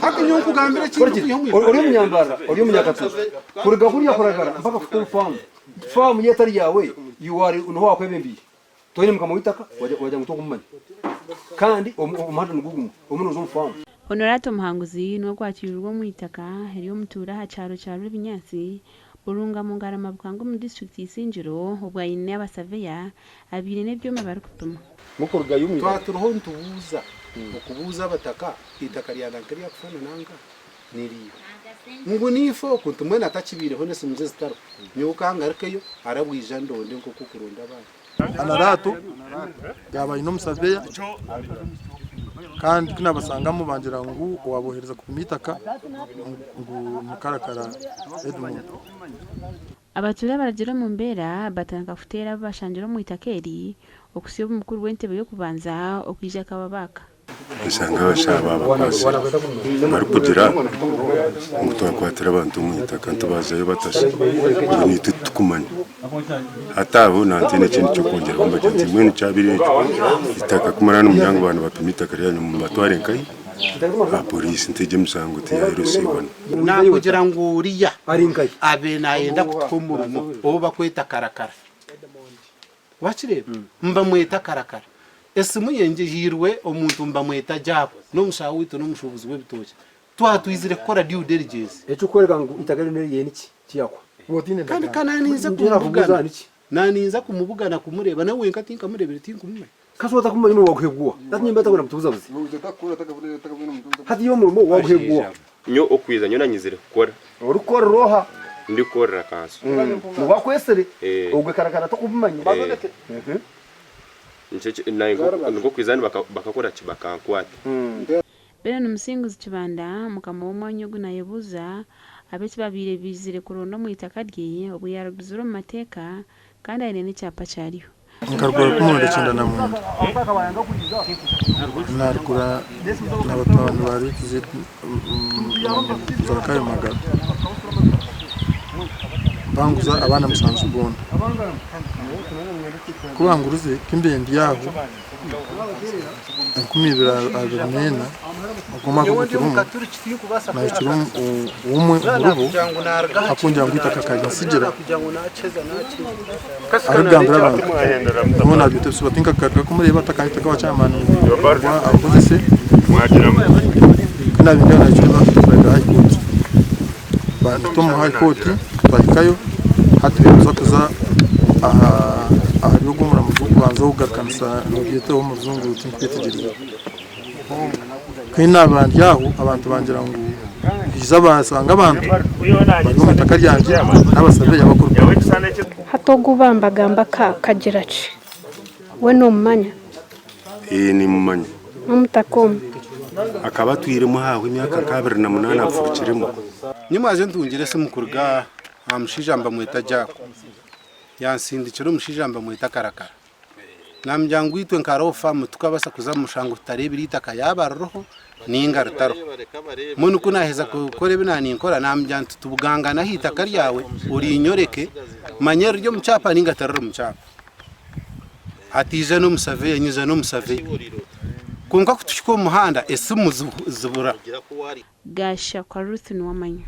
Hati nyowe nkugambire ekindi Kora ki? Ori omunyambarara, ori omunyakatwe. Kuruga kuriya kuragara mpaka kuhika omu faamu. Faamu yo etari yaawe, you are niho waakwebembeire. Toine mukama w'eitaka, wagira ngu tokumumanya. Kandi omuhanda nigwo gumwe, omu nooza omu faamu. Honorata Omuhanguzi niwe akwatirirwe omu itaka ery'omutuura aha kyaro kya Rwebinyatsi, Burungamu Ngarama Bukanga omu disiturikiti Isingiro obwo aine abasaveya abaine n'ebyoma barikupima. Twaba turiho nitubuuza okubuuza abataka eitaka rya nanka eryakufaana nanka niriiha? Ngu niife oku nti mbwenu atakibaireho n'esimu ze zitariho nyowe ka ngarukeyo arabwija ndonde nk'oku okuronda abandi. Anarato yaaba aine omusaveya kandi ku naabasangamu bangira ngu owaabohereza kupima eitaka ngu ni Karakara Edmund. Abatuura abaragire omu mbeera batandika kuteera abu bashangire omu itaka eri okuhitsya obu mukuru w'entebe y'okubanza okwija akababaaka. Nshanga abashaho babakwasire barikugira ngu twakwatira abantu omu itaka nitubazayo batasa ngu naitwe titukumanya. Hati aho nantiina ekindi ky'okwongyeraho mbagira nti mbwenu kyabaire ekyo eitaka ku muraba nimureba ngu baaba nibapima eitaka ryanyu mubatware nkahi? Aha poriisi nti egyo emisango tiyaheeresiibwana. Naakugira ngu oriya abe naayenda kutuha omurimo ou bakweta karakara. Wakireeba? Nibamweta karakara. Esimu ye ngihairwe omuntu nibamweta Jack, n'omushaho waitu n'omushuubuzi w'ebitookye. Twaba twizire kukora due diligence. Ekirikworeka ngu eitaka eryo n'erye niki kiyakwa. Kandi ka naaninza kumubugana, naaninza kumubugana kumureeba, nawe wenka tinkamureebire tinkumumanya. Kasi otakumanya omurimo waguhebwa oha? Hati nyowe mba ntakubuzabuze. Hati iwe omurimo waguhebwa oha? Nyowe okwiza nyowe nanyizire kukora. Orikukorera oha? Ndikukorera kanso. Niwe akwesire? Ogwe karakara tokubumanya? Nikwo kwiza hanu bakakora ki? Bakankwata. Benon Musinguzi Kibanda, mukama w'omwanya ogu nayebuuza abu eki babaire baizire kuronda omu itaka rye obu yariguzire omu mateeka kandi aine n'ekyapa kyaryo. Nkarugura 1990 narigura na batabani ba Zakayo Magara banguza abaana musanju boona. Ku bangurize ku mbaire ndi aho 2024 ogwo omwaka ogu turimu nahikire omwe omuribo akungira ngu eitaka akarintsigira arikugambira abantu nyowe nabyeta ebisuba tinkagaruka kumureeba atakanyetaga owa chairman ngu ankozese ku nabaire ndi aho nahikire High Court banduta omu High Court twahikayo hati nituza kuza ahari ogwo omuramuzi w'okubanza ow'okugarukanisa nobyeta ow'omu rujungu tinkukwetegyereza. Ku naaba ndi aho abantu bangira ngu baija baashanga abantu bari omu itaka ryangye n'abasaveya bakuripima. Hati ogu bambagamba akagira ki? We nomumanya? Ee nimumanya. N'omutaka omu? Akaba atwiremu aho emyaka nka 28 afurukiremu. Nimwaze ntungire esimu kuruga aha mushaija nibamweta Jack. Yansindikira omushaija nibamweta Karakara. Namugira ngu itwe nka Law Firm titukabaasa kuza omu mushango tutareebire eitaka yaaba ririho nainga ritariho. Mbwenu ku naaheza kukora ebi naaninkora, namugira nti tubugangane aha itaka ryawe orinyoreke manye riri omu kyapa nainga tiriri mu kyapa. Hati ija n'omusaveya, nyija n'omusaveya. Kwonka ku tuhika omu muhanda esimu zibura. Gaashakwa Ruth Niwamanya.